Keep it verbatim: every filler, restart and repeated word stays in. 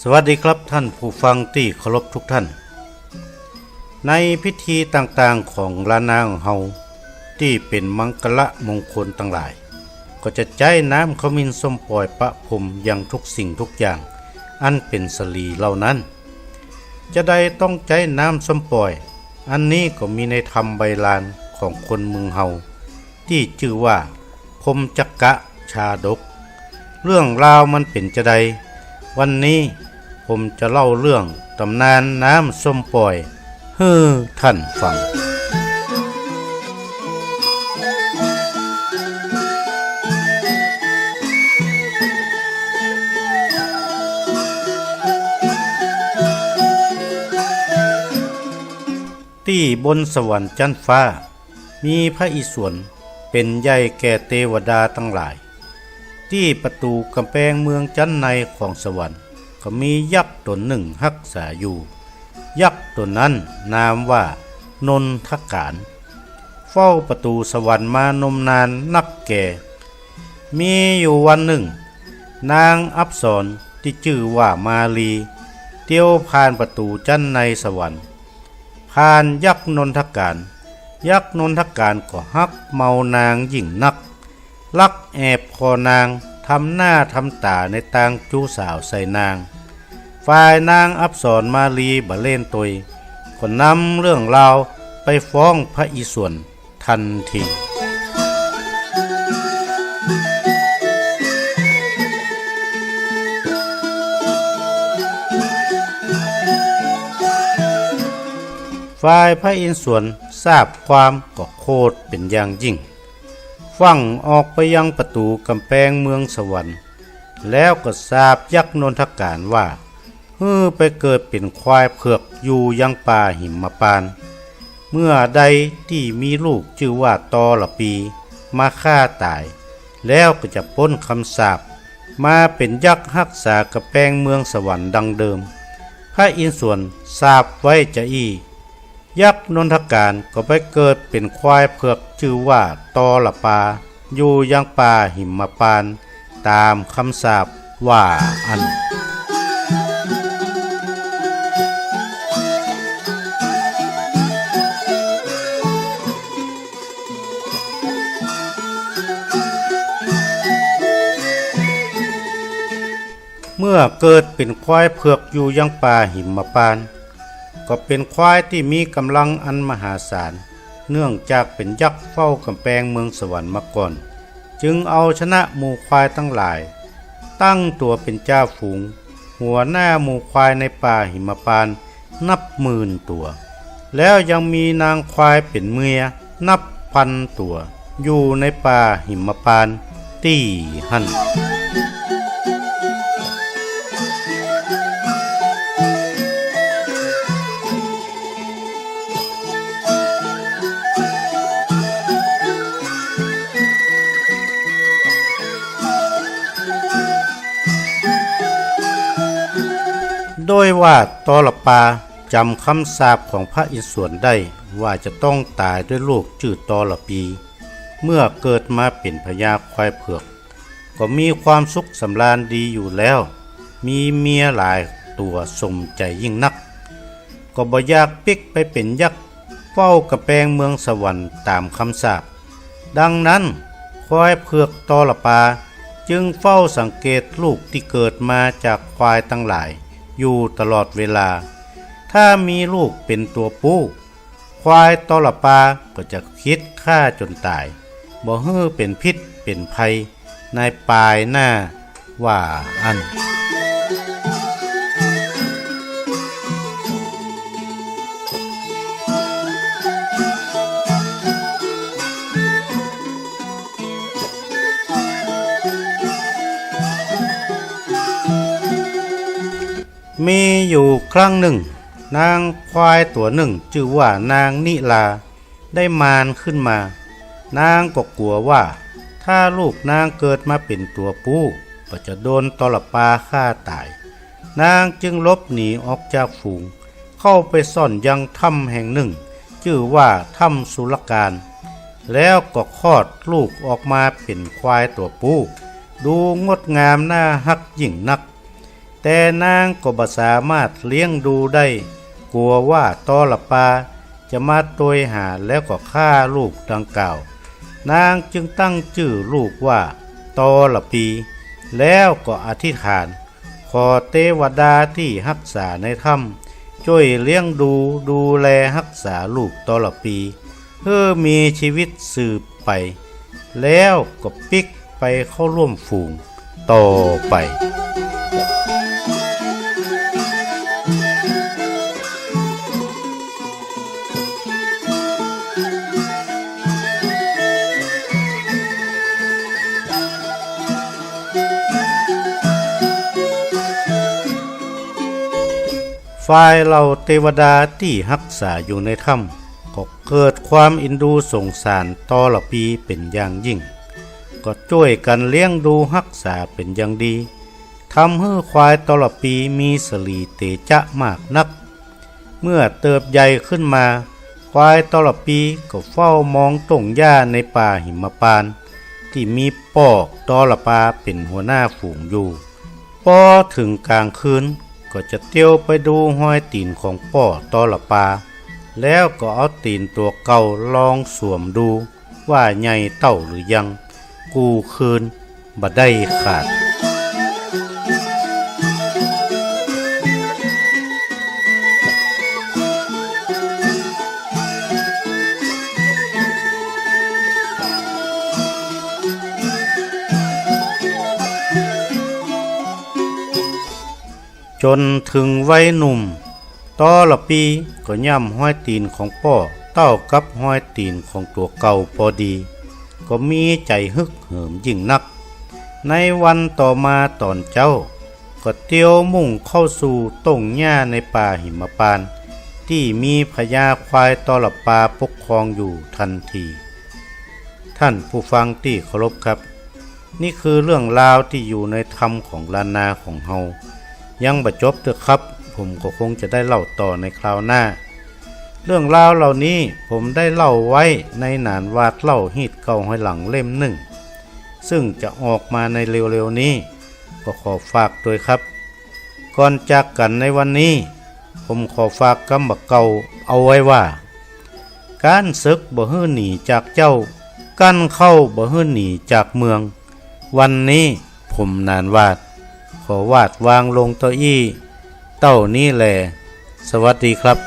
สวัสดีครับท่านผู้ฟังตี้เคารพทุกท่าน ในพิธีต่างๆ ของล้านนาของเฮา ตี้เป๋นมังคละมงคลตังหลาย ก็จะใจ๊น้ำขมิ้นส้มป่อยประพรมยังทุกสิ่งทุกอย่าง อันเป๋นสะหลีเหล่านั้น จาใดต้องใจ๊น้ำส้มป่อย อันนี้ก็มีในธรรมใบลานของคนเมืองเฮา ตี้จื้อว่า พรหมจักกะชาดก เรื่องราวมันเป๋นจาใด วันนี้ผมจะเล่าเรื่องต๋ำนานน้ำส้มป่อยหื้อท่านฟัง ตี้บนสวรรค์จั๊นฟ้า มีพระอิศวรเป๋นใหญ่แก่เตวดาตังหลาย ตี้ประตู๋ก๋ำแปงเมืองจั๊นในของสวรรค์ ก็มียักษ์ต๋นนึ่งฮักษาอยู่ ยักษ์ต๋นนั้นนามว่านนทก๋าล เฝ้าประตู๋สวรรค์มานมนานนักแก่ มีอยู่วันนึ่ง นางอัปสรตี้จื้อว่ามาลี เตียวผ่านประตู๋จั๊นในสวรรค์ ผ่านยักษ์นนทก๋าล ยักษ์นนทก๋าลก็ฮักเมานางยิ่งนัก ลักแอบผ่อนาง ทำหน้าทำต๋าในตางจู๊สาวใส่นาง ฝ่ายนางอัปสรมาลีบ่เล่นตวย ก็นำเรื่องราวไปฟ้องพระอิศวรทันที ฝ่ายพระอิศวรทราบความก็โขดเป๋นอย่างยิ่ง ฟั่งออกไปยังประตู๋ก๋ำแปงเมืองสวรรค์ แล้วก็สาปยักษ์นนทก๋าลว่า หื้อไปเกิดเป๋นควายเผือกอยู่ยังป่าหิมพานต์ เมื่อใดตี้มีลูกจื้อว่าตอละปีมาฆ่าต๋าย แล้วก็จะป๊นกำสาป มาเป๋นยักษ์ฮักษาก๋ำแปงเมืองสวรรค์ดังเดิม พระอิศวรสาปไว้จาอี้ ยักษ์นนทก๋าลก็ไปเกิดเป๋นควายเผือกจื้อว่าตอละปา อยู่ยังป่าหิมพานต์ ต๋ามกำสาปว่าอั้น เมื่อเกิดเป๋นควายเผือกอยู่ยังป่าหิมพานต์ ก็เป๋นควายตี้มีก๋ำลังอันมหาศาล เนื่องจากเป๋นยักษ์เฝ้าก๋ำแปงเมืองสวรรค์มาก่อน จึงเอาชนะหมู่ควายตังหลาย ตั้งตั๋วเป๋นจ่าฝูง หัวหน้าหมู่ควายในป่าหิมพานต์นับหมื่นตั๋ว แล้วยังมีนางควายเป๋นเมียนับพันตั๋ว อยู่ในป่าหิมพานต์ตี้หั้น ด้วยว่าตอละปาจ๋ำกำสาปของพระอิศวรได้ว่าจะต้องต๋ายด้วยลูกจื้อตอละปี เมื่อเกิดมาเป๋นพญาควายเผือก ก็มีความสุขสำราญดีอยู่แล้ว มีเมียหลายตั๋วสมใจ๋ยิ่งนัก ก็บ่อยากปิ๊กไปเป๋นยักษ์เฝ้าก๋ำแปงเมืองสวรรค์ต๋ามกำสาป ดังนั้นควายเผือกตอละปาจึงเฝ้าสังเกตลูกตี้เกิดมาจากควายตังหลายอยู่ตลอดเวลา ถ้ามีลูกเป๋นตั๋วปู๊ ควายตอละปาก็จะคิดฆ่าจ๋นต๋าย บ่หื้อเป๋นพิษเป๋นภัยในปายหน้าว่าอั้น มีอยู่ครั้งนึ่ง นางควายตั๋วนึ่งจื้อว่านางนิลา ได้มานขึ้นมา นางก็กั๋วว่า ถ้าลูกนางเกิดมาเป๋นตั๋วปู๊ ก็จะโดนตอละปาฆ่าต๋าย นางจึงหลบหนีออกจากฝูง เข้าไปซ่อนยังถ้ำแห่งนึ่ง จื้อว่าถ้ำสุรกาล แล้วก็คลอดลูกออกมาเป๋นควายตั๋วปู๊ ดูงดงามน่าฮักยิ่งนัก แต่นางก็บ่สามารถเลี้ยงดูได้ กั๋วว่าตอละปาจะมาตวยหาแล้วก็ฆ่าลูกดังกล่าว นางจึงตั้งจื้อลูกว่าตอละปี แล้วก็อธิษฐาน ขอเตวดาตี้ฮักษาในถ้ำจ้วยเลี้ยงดูดูแลฮักษาลูกตอละปี หื้อมีจีวิตสืบไป แล้วก็ปิ๊กไปเข้าร่วมฝูงต่อไป ฝ่ายเหล่าเตวดาตี้ฮักษาอยู่ในถ้ำ ก็เกิดความอินดูสงสารตอละปีเป๋นอย่างยิ่ง ก็จ้วยกั๋นเลี้ยงดูฮักษาเป๋นอย่างดี ทำหื้อควายตอละปีมีสะหลีเตจ๊ะมากนัก เมื่อเติบใหญ่ขึ้นมา ควายตอละปีก็เฝ้ามองต้งหญ้าในป่าหิมปานต์ ตี้มีป้อตอละปาเป๋นหัวหน้าฝูงอยู่ ปอเถิงก๋างคืน ก็จะเตียวไปดูฮอยตี๋นของป้อตอละปา แล้วก็เอาตี๋นตั๋วเก่าลองสวมดู ว่าใหญ่เต้าหรือยัง กู้คืนบ่ได้ขาด จ๋นเถิงวัยหนุ่ม ตอละปีก็ย่ำฮอยตี๋นของป้อเต้ากับฮอยตี๋นของตั๋วเก่าปอดี ก็มีใจ๋ฮึกเหิมยิ่งนัก ในวันต่อมาต๋อนเจ๊า ก็เตียวมุ่งเข้าสู่ต้งหญ้าในป่าหิมปานต์ ตี้มีพญาควายตอละปาปกครองอยู่ตันที ท่านผู้ฟังตี้เคารพครับ นี่คือเรื่องราวตี้อยู่ในธรรมของล้านนาของเฮา ยังบ่จบเตื้อครับ ผมก็คงจะได้เล่าต่อในคราวหน้า เรื่องราวเหล่านี้ผมได้เล่าไว้ในหนานหวาดเล่าฮีตเก่าฮอยหลังเล่มนึ่ง ซึ่งจะออกมาในเร็วๆ นี้ ก็ขอฝากตวยครับ ก่อนจากกั๋นในวันนี้ ผมขอฝากกำบ่าเก่าเอาไว้ว่า ก๊านเสิ็กบ่หื้อหนีจากเจ้า กั้นเข้าบ่หื้อหนีจากเมือง วันนี้ผมหนานหวาด ขอหวาดวางลงเต้าอี้ เต้านี้แล สวัสดีครับ